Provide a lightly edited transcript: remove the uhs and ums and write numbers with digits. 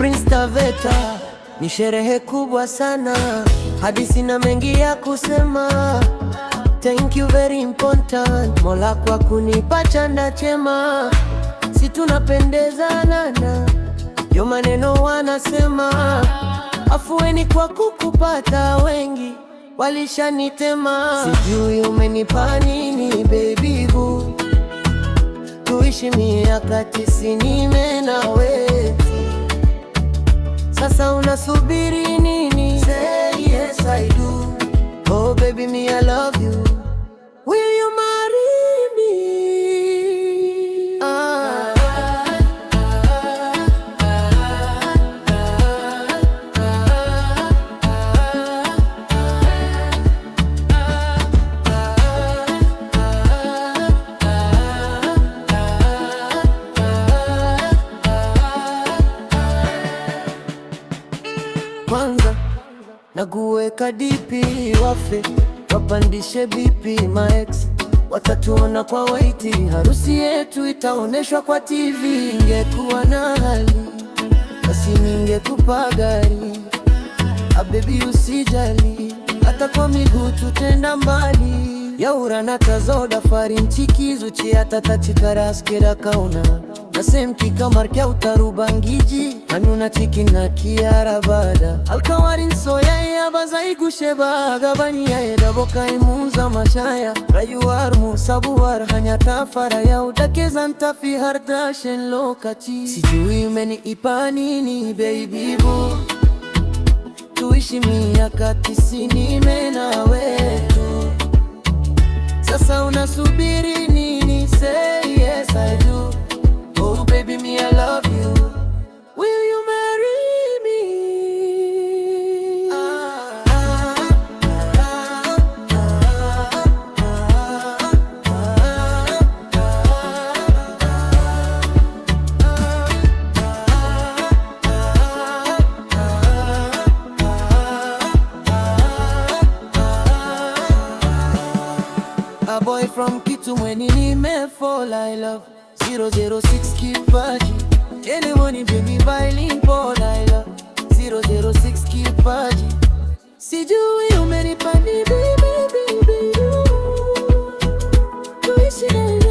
Prince Taveta, ni sherehe kubwa sana, hadi sina mengi ya kusema. Thank you, very important, Mola kwa kunipa chanda chema, si tunapendezana na yo maneno wanasema, afueni kwa kukupata, wengi walishanitema. Sijui umenipa nini, baby boo, tuishi miaka 90 mimi nawe. Sasa unasubiri nini? Say yes, I do. Oh baby, me, I love you. Will you marry me? Ah. Kwanza nakuweka DP, wafe wapandishe BP, ma ex watatuona kwa waiti, harusi yetu itaoneshwa kwa TV. Ingekuwa na hali basi ningekupa gari. Ah baby, usijali, hata kwa miguu tutenda mbali. Yaurana tazo da farin ciki, zuciyata ta cika da haske da kauna. Na san ki kamar kyautar ubangiji, hannuna cikin naki har abada. Alkawarin soyayya ba zai gushe ba, gaban iyaye da abokai mun zama shaya. Rayuwar mu sabuwar hanya ta fara yau, da ke zan tafi har tashin lokaci. Sijui umenipa nini, baby boo, tuishi miaka 90 mimi nawe tu. Sasa unasubiri nini? Say yes, I do. Oh baby, me, I love you. Will you marry me? Ah, ah, ah, ah, ah, ah. A boy from Kitumweni nimefall I love 006 kipaji. Anyone baby bilingual I love 006 kipaji. Sijui umenipa nini, baby, baby. Tuishi.